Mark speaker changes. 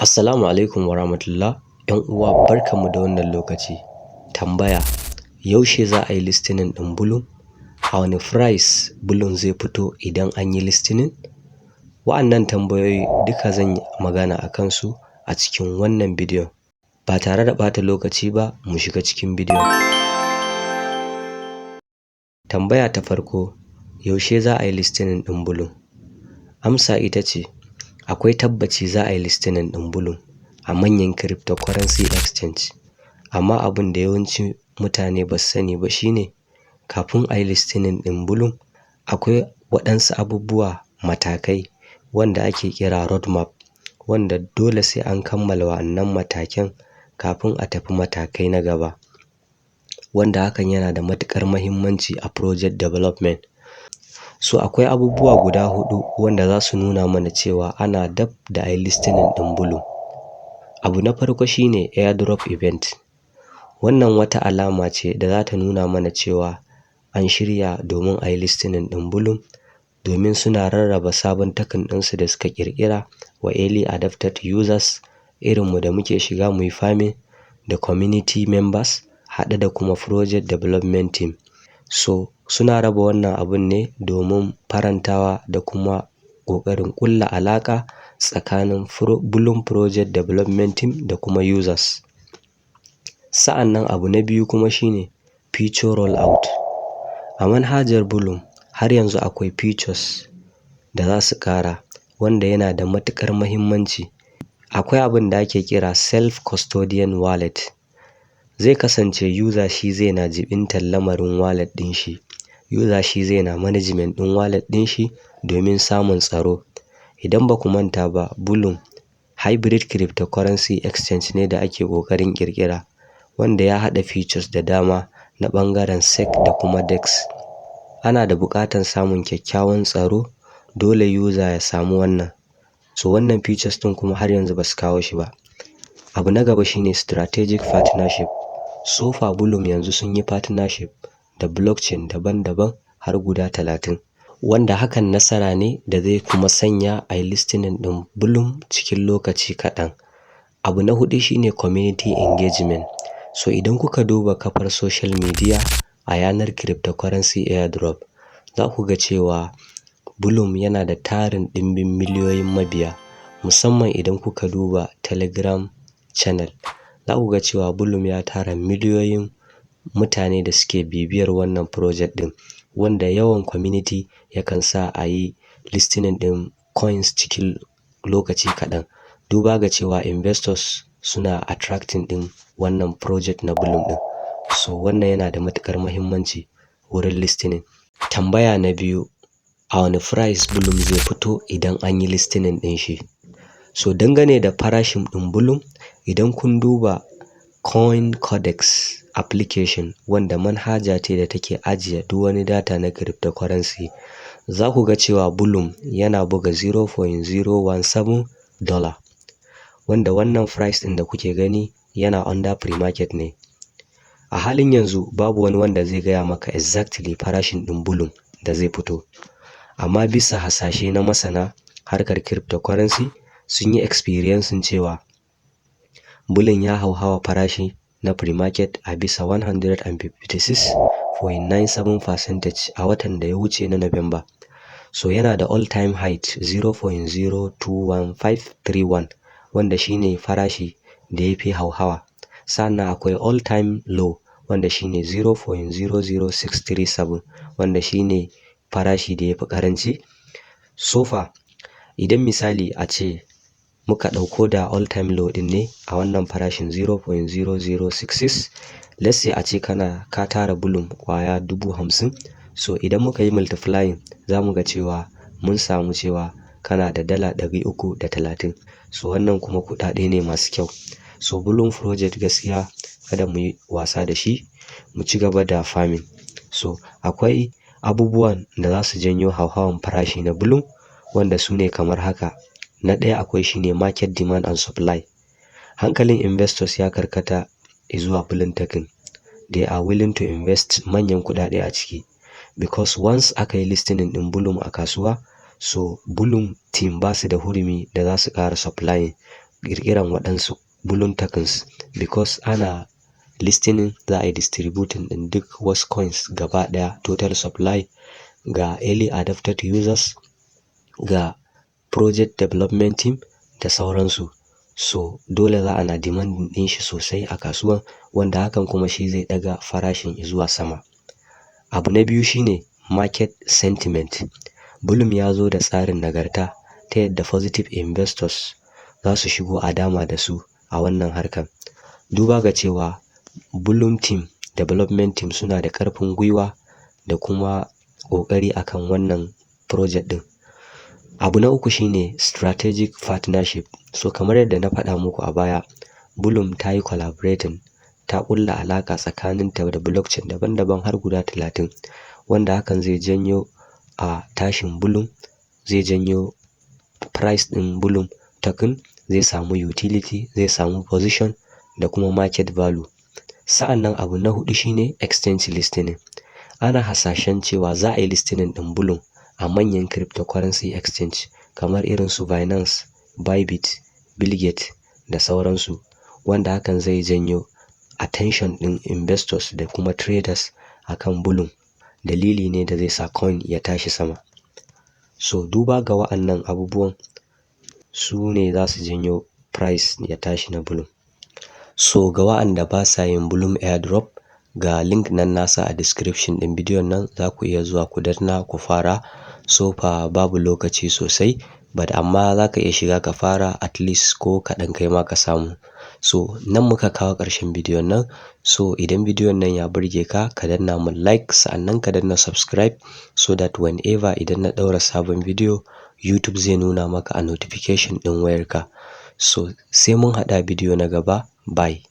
Speaker 1: Assalamu alaikum warahmatullah. ‘Yan uwa, barkanmu da wannan lokaci. Tambaya: yaushe za a yi listing ɗin Blum? A wane price Blum zai fito idan an yi listing? Wa'annan tambayoyi duka zan yi magana a kansu a cikin wannan bidiyon. Ba tare da ɓata lokaci ba, mu shiga cikin bidiyon. Tambaya ta farko: yaushe za a yi listing ɗin Blum? Amsa ita ce, akwai tabbaci za a yi listing ɗin Blum a manyan cryptocurrency exchange. Amma abin da yawancin mutane ba su sani ba shine, kafin a yi listing ɗin Blum, akwai waɗansu abubuwa, matakai wanda ake kira roadmap, wanda dole sai an kammala wa'annan matakan kafin a tafi matakai na gaba. Wanda hakan yana da matuƙar muhimmanci a project development. So akwai abubuwa guda huɗu wanda za su nuna mana cewa ana dab da a yi listing ɗin Blum. Abu na farko shine airdrop event. Wannan wata alama ce da za ta nuna mana cewa an shirya domin a yi listing ɗin Blum, domin suna rarraba sabon token ɗinsu da suka ƙirƙira wa early adopted users irinmu da muke shiga muyi farming, da community members, haɗe da kuma project development team. So suna raba wannan abun ne domin farantawa da kuma ƙoƙarin ƙulla alaƙa tsakanin Blum project development team da kuma users. Sa'an nan abu na biyu kuma shine feature rollout. A manhajar Blum har yanzu akwai features da za su ƙara wanda yana da matuƙar muhimmanci. Akwai abin da ake kira self custodian wallet. Zai kasance user shi zai na jibintar lamarin wallet ɗin shi. User shi zai na management ɗin wallet ɗin shi domin samun tsaro. Idan ba ku manta ba, Blum hybrid cryptocurrency exchange ne da ake ƙoƙarin ƙirƙira, wanda ya haɗa features da dama na ɓangaren SEC da kuma DEX. Ana da buƙatar samun kyakkyawan tsaro, dole user ya samu wannan. So wannan features ɗin kuma har yanzu ba su kawo shi ba. Abu na gaba shine strategic partnership. So far Blum yanzu sun yi partnership da blockchain daban daban har guda 30, wanda hakan nasara ne da zai kuma sanya a yi listing ɗin Blum cikin lokaci kaɗan. Abu na huɗu shine community engagement. So idan kuka duba kafar social media a yanar cryptocurrency airdrop, za ku ga cewa Blum yana da tarin ɗimbin miliyoyin mabiya. Musamman idan kuka duba Telegram channel, za ku ga cewa Blum ya tara miliyoyin mutane da suke bibiyar wannan project ɗin, wanda yawan community yakan sa a yi listing ɗin coins cikin lokaci kaɗan. Duba ga cewa investors suna attracting ɗin wannan project na Blum ɗin. So wannan yana da matuƙar muhimmanci wurin listing. Tambaya na biyu: a wane price Blum zai fito idan an yi listing ɗin shi? So dangane da farashin ɗin Blum, idan kun duba CoinCodex application, wanda manhaja ce da take ajiye duk wani data na cryptocurrency, za ku ga cewa Blum yana buga $0.017, wanda wannan price ɗin da kuke gani yana under pre-market ne. A halin yanzu babu wani wanda zai gaya maka exactly farashin ɗin Blum da zai fito. Amma bisa hasashe na masana harkar cryptocurrency, sun yi experiencing cewa Blum ya hauhawa farashi na pre-market a bisa 156.97 percentage a watan da ya wuce na November. So yana da all time height 0.021531, wanda shine farashi da ya fi hauhawa. Sannan akwai all time low, wanda shine 0.00637, wanda shine farashi da ya fi ƙaranci. So far idan misali a ce muka ɗauko da all time low ɗin ne a wannan farashin 0.0066, let's say a ce kana ka tara Blum ƙwaya 50,000. So idan muka yi multiplying, za mu ga cewa mun samu cewa kana da $330. So wannan kuma kuɗaɗe ne masu kyau. So Blum project, gaskiya kada mu yi wasa da shi, mu ci gaba da farming. So akwai abubuwan da za su janyo hauhawan farashi na Blum, wanda su ne kamar haka. Na ɗaya akwai shine market demand and supply. Hankalin investors ya karkata izuwa Blum token. They are willing to invest manyan kuɗaɗe a ciki, because once aka yi listing ɗin Blum a kasuwa, so Blum team ba su da hurumi da za su ƙara supplying. ƙirƙiran waɗansu Blum tokens, because ana listing, za a yi distributing ɗin duk wasu coins gaba ɗaya, total supply, ga early adopted users, ga project development team da sauransu. So dole za ana demanding ɗin shi sosai a kasuwan, wanda hakan kuma shi zai ɗaga farashin zuwa sama. Abu na biyu shine market sentiment. Blum ya zo da tsarin nagarta ta yadda positive investors za su shigo a dama da su a wannan harkar. Duba ga cewa Blum team, development team, suna da ƙarfin gwiwa da kuma ƙoƙari akan wannan project ɗin. Abu na uku shine strategic partnership. So kamar yadda na faɗa muku a baya, Blum ta yi collaborating, ta ƙulla alaƙa tsakaninta da blockchain daban-daban har guda 30, wanda hakan zai janyo a tashin Blum, zai janyo price ɗin Blum token zai samu utility, zai samu position da kuma market value. Sa'annan abu na huɗu shine exchange listing. Ana hasashen cewa za a yi listing ɗin Blum a manyan cryptocurrency exchange kamar irin su Binance, Bybit, Bitget da sauransu, wanda hakan zai janyo attention ɗin investors da kuma traders akan Blum. Dalili ne da zai sa coin ya tashi sama. So duba ga wa'annan abubuwan, su ne za su janyo price ya tashi na Blum. So ga wa'anda ba sa yin Blum airdrop, ga link nan nasa a description ɗin bidiyon nan, za ku iya zuwa ku danna ku fara. So fa babu lokaci sosai, but amma za ka iya shiga ka fara, at least ko kaɗan kai ma ka samu. So nan muka kawo ƙarshen bidiyon nan. So idan bidiyon nan ya burge ka, ka danna mun like, sa'annan ka danna subscribe, so that whenever idan na ɗaura sabon bidiyo, YouTube zai nuna maka a notification ɗin wayarka. So sai mun haɗa bidiyo na gaba. Bye.